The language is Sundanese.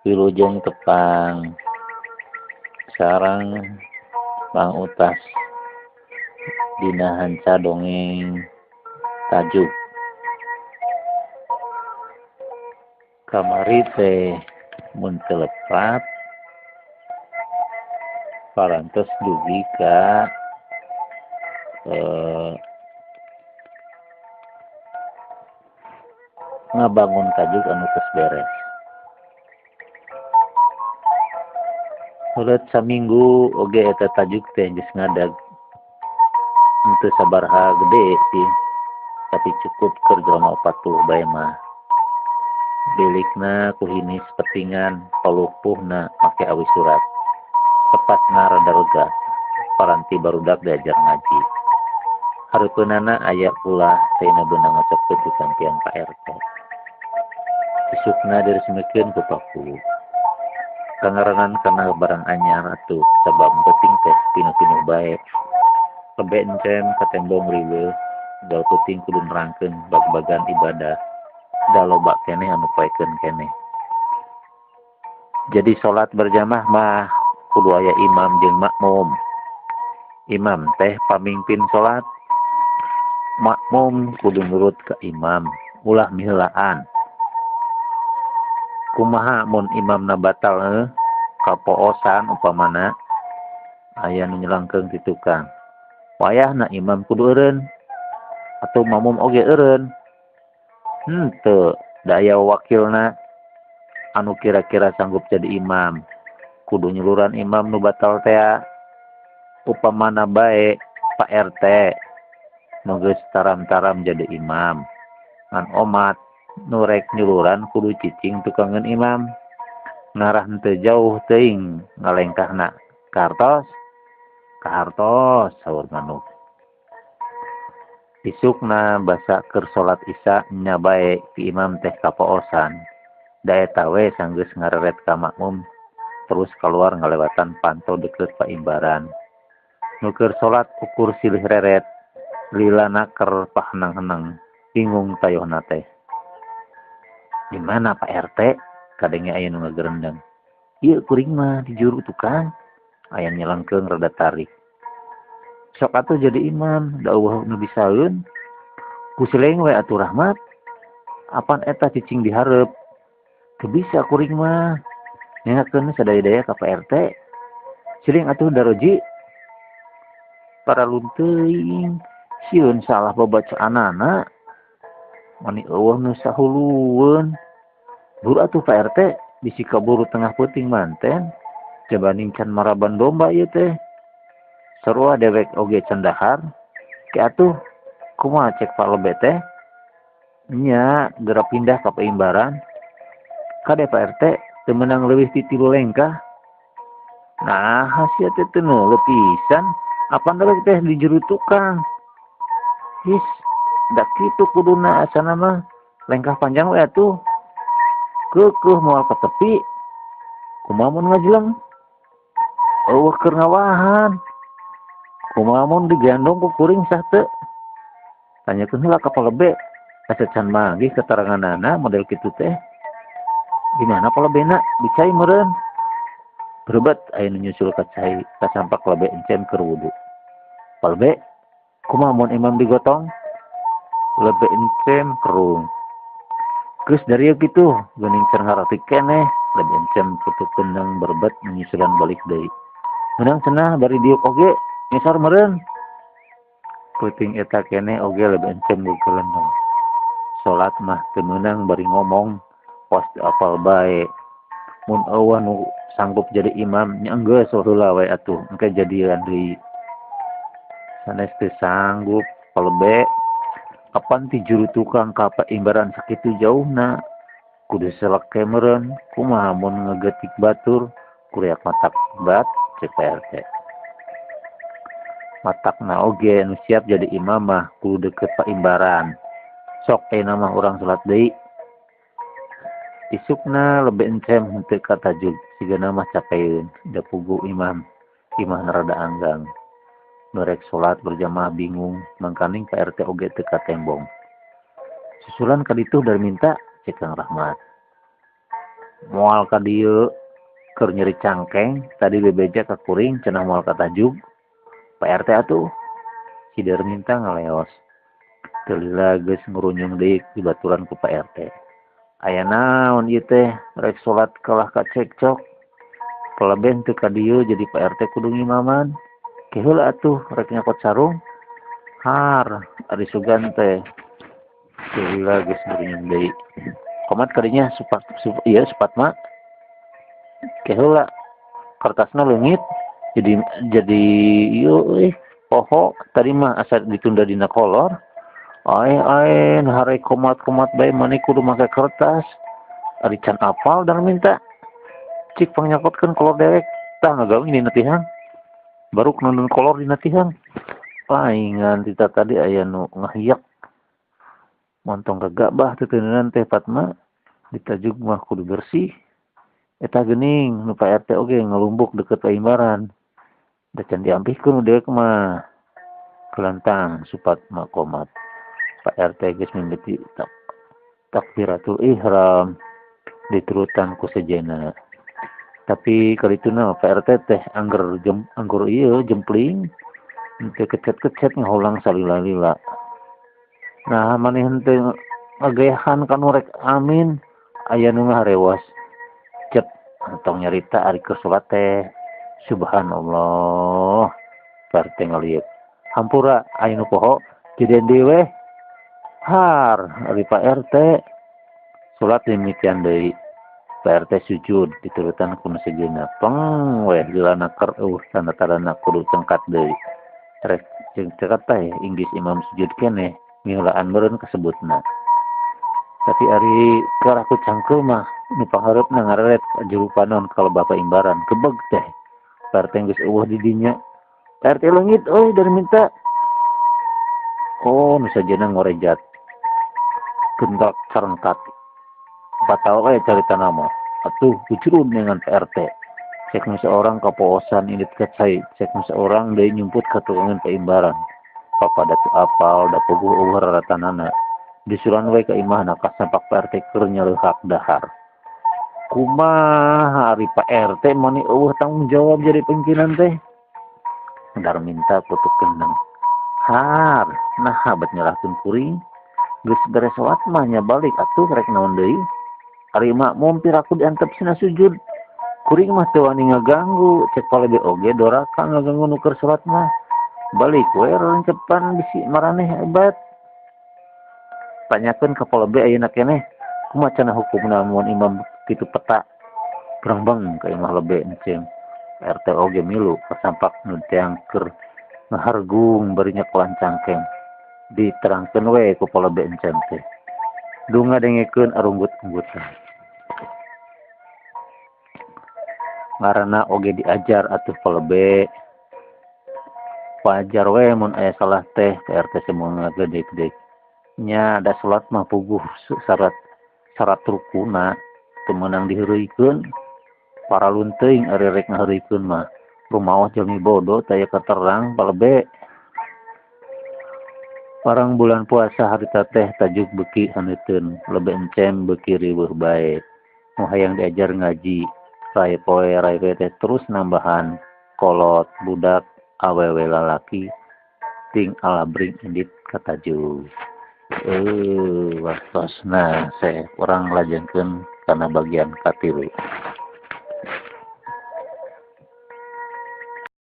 Wilujeng tepang sareng Mang Utas dina hanca dongeng tajuk. Kamari teh mun teu lepat parantos dugi ka ngabangun tajuk anu geus beres. Heuleut saminggu oge eta tajuk teh geus ngadag. Henteu sabaraha gede sih, tapi cukup keur jelema 40 bae mah. Bilikna ku hinis petingan, palupuhna make awi surat. Tepatna rada lega, paranti barudak diajar ngaji. Hareupeunana aya ulah saena beunang ngocokkeun digantian Pak RT. Isukna diresmikeun ku Paku. Kangaranan kana barang anyar atuh sabab penting teh pinuh-pinuh bae. Lebe encem katembong riweuh, unggal peuting kudu nerangkeun bag-bagan ibadah. Da loba keneh anu poekeun keneh. Jadi salat berjamaah mah kudu aya imam jeung makmum. Imam teh pamimpin salat. Makmum kudu nurut ka imam, ulah miheulaan. Kumaha mun imamna batal kapoosan upamana aya nu nyelangkeung ti tukang. Wayahna imam kudu eureun atau makmum oge eureun. Henteu, da aya wakilna anu kira-kira sanggup jadi imam. Kudu nyuluran imam nu batal tea. Upamana bae Pak RT nu geus taram-taram jadi imam. Ngan omat nu rek nyuluran kudu cicing tukangeun imam. Ngarah henteu jauh teuing ngalengkahna. Kahartos? Kahartos saur manuk. Isukna basa keur salat Isya nya bae ti imam teh kapoosan. Da eta we sanggeus ngareret ka makmum terus kaluar ngalewatan panto deukeut paimbaran. Nu keur salat ukur silih reret, lila naker pahenang-henang, bingung tayohna teh. Di mana Pak RT? Kadenge aya nu ngagerendeng. Ieu kuring mah di juru tukang. Aya nyelengkeung rada tarik. Sok atuh jadi imam, da eueuh nu bisaeun. Ku sileng we atuh Rahmat. Apan eta cicing di hareup. Teu bisa kuring mah. Nyengakeun sadaya-daya ka Pak RT. Siling atuh daroji. Paralun teuing, sieun salah babacaanana. Mani eueuh nu sahulueun. Buru atuh Pak RT, bisi kaburu tengah peuting manten. Jabaning can maraban domba ieu teh. Sarua dewek oge can dahar. Ke atuh kumaha cek Pak Lebe teh? Nya geura pindah ka paimbaran. Kade Pak RT teu meunang leuwih ti 3 lengkah. Nah, sia teh teu nuleuh pisan. Apan dewek teh di juru tukang. His, da kitu kuduna asana mah. Lengkah panjang we atuh. Keukeuh moal ka tepi. Kumaha mun ngajleng? Eueuh keur ngawahan. Kumaha mun digandong ku kuring sah teu? Tanyakeun heula ka Pak Lebe. Asa can manggih keteranganana model kitu teh. Di mana Pak Lebena? Di cai meureun. Berebet aya nu nyusul ka cai kasampak Lebe encem keur wudu. Pak Lebe, kumaha mun imam digotong? Lebe encem kerung. Geus dari ieu kitu, geuning can ngarti keneh. Lebe encem tutup kendang berebet menyusulan balik deui. Meunang cenah bari diuk oge ngisor meureun. Peuting eta keneh oge lebe encem gegelendong. Salat mah teu meunang bari ngomong pos teu apal bae. Mun eueuh nu sanggup jadi imam nya enggeus heula we atuh engke jadian deui. Sanes teu sanggup palebe kapan ti juru tukang ka paimbaran sakitu jauhna. Kudu seleke meureun kumaha mun ngegetik batur kuriak matak bat cek Pak RT. Matakna oge nu siap jadi imam mah kudu deukeut paimbaran. Sok ayeuna mah urang salat deui. Isukna lebe encem henteu ka tajuk sigana mah capeun da puguh imam. Imahna rada anggang. Nu rek salat berjamaah bingung mangkaning Pak RT oge teu katembong. Susulan ka ditu dar minta cek Kang Rahmat. Moal ka dieu keur nyeri cangkeng tadi bebeja ka kuring cenah moal ka tajug. Pak RT atuh si Darminta ngaleos. Teu lila geus ngurunyung deui dibaturan ku Pak RT. Aya naon ieu teh rek salat kalah ka cekcok. Peleben teu ka dieu jadi Pak RT kudu ngimaman. Ke heula atuh rek nyokot sarung. Har ari sugan teh. Teu lila geus ngurunyung deui. Komat kadinya supat ieu Supatma. Ke heula kertasna leungit jadi ieu euy poho tadi mah asa ditunda dina kolor. Ae nah rek komat-komat bae maneh kudu make kertas. Ari can apal dan minta cik pangnyokotkeun kolor dewek tah ngagawe dina tihang. Baru nonton kolor dina tihang. Paingan tita tadi aya nu ngahiyak. Montong kagabah teu teh Fatma ditajug mah kudu bersih. Eta geuning nu Pak RT oge ngalumbuk deket paimbaran. Da can diampihkeun dewek mah. Kelentang Supatma komat. Pak RT geus mimiti takbiratul ihram diturutan ku sejenna. Tapi kalituna Pak RT teh angger anggur ieu jempling teu kecet-kecet ngahulang salila-lila. Nah maneh henteu ngagayahan ka nu rek amin aya nu ngaharewas. Cep tong nyarita ari keur salat teh. Subhanallah. Pak RT ngalieu. Hampura aya nu poho jadian deui weh. Har ari Pak RT salat demikian deui. Pak RT sujud diturutan ku nu sejenna. Peng weh lilana keur eueuh tanda-tandana kudu cengkat deui. Rek jeung cengkat teh inggis imam sujud keneh ngiheulaan meureun kasebutna. Tapi ari keur aku cangkeul mah nu panghareupna ngareret juru panon kalau bapak imbaran kebeg teh. Pak RT geus eueuh di dinya. Pak RT leungit euy dari minta. Oh nu sejenna ngorejat. Gentak carengkat. Batal we caritana mah. Atuh kucurun dengan Pak RT. Cek nu seorang kapoosan indit ka cai, cek nu seorang deui nyumput ka tuangan paimbaran. Papada teu apal da puguh eueuh raratanana. Disuran we ka imahna kasampak Pak RT keur nyaleuhak dahar. Kumaha ari Pak RT mani eueuh tanggung jawab jadi pimpinan teh. Darminta putuk kendeng. Har, nah bet nyalahkeun kuring. Geus beres salat mah nya balik atuh rek naon deui. Ari makmum piraku diantep sina sujud. Kuring mah teu wani ngaganggu, cek palebe oge doraka ngaganggu nu keur salat mah. Balik we rencepan bisi maraneh hebat. Tanyakeun ka palebe ayeuna keneh, kumaha cenah hukumna mun imam kitu peta. Brengbeng ka imah lebe encem. RT oge milu kasampak nu teang keur ngahargung bari nyekelan cangkeng. Diterangkeun we ku palebe encem teh. Dunga dengekeun arunggut-unggutan. Ngaranna oge diajar atuh palebe. Wajar we mun aya salah teh ke RT semua ngagedeg-deg. Nya da salat mah puguh syarat rukuna teu meunang diheureuykeun. Paralun teuing ari rek ngaheureuykeun mah. Rumaos jalmi bodoh taya katerang palebe. Parang bulan puasa harita teh tajuk beuki haneuteun, lebe encem beuki riweuh bae. Nu hayang diajar ngaji, rai poe rai teh terus nambahan kolot budak awewe lalaki ting alabring indit ka tajuk. Waktosna saya urang lajengkeun kana bagian katilu.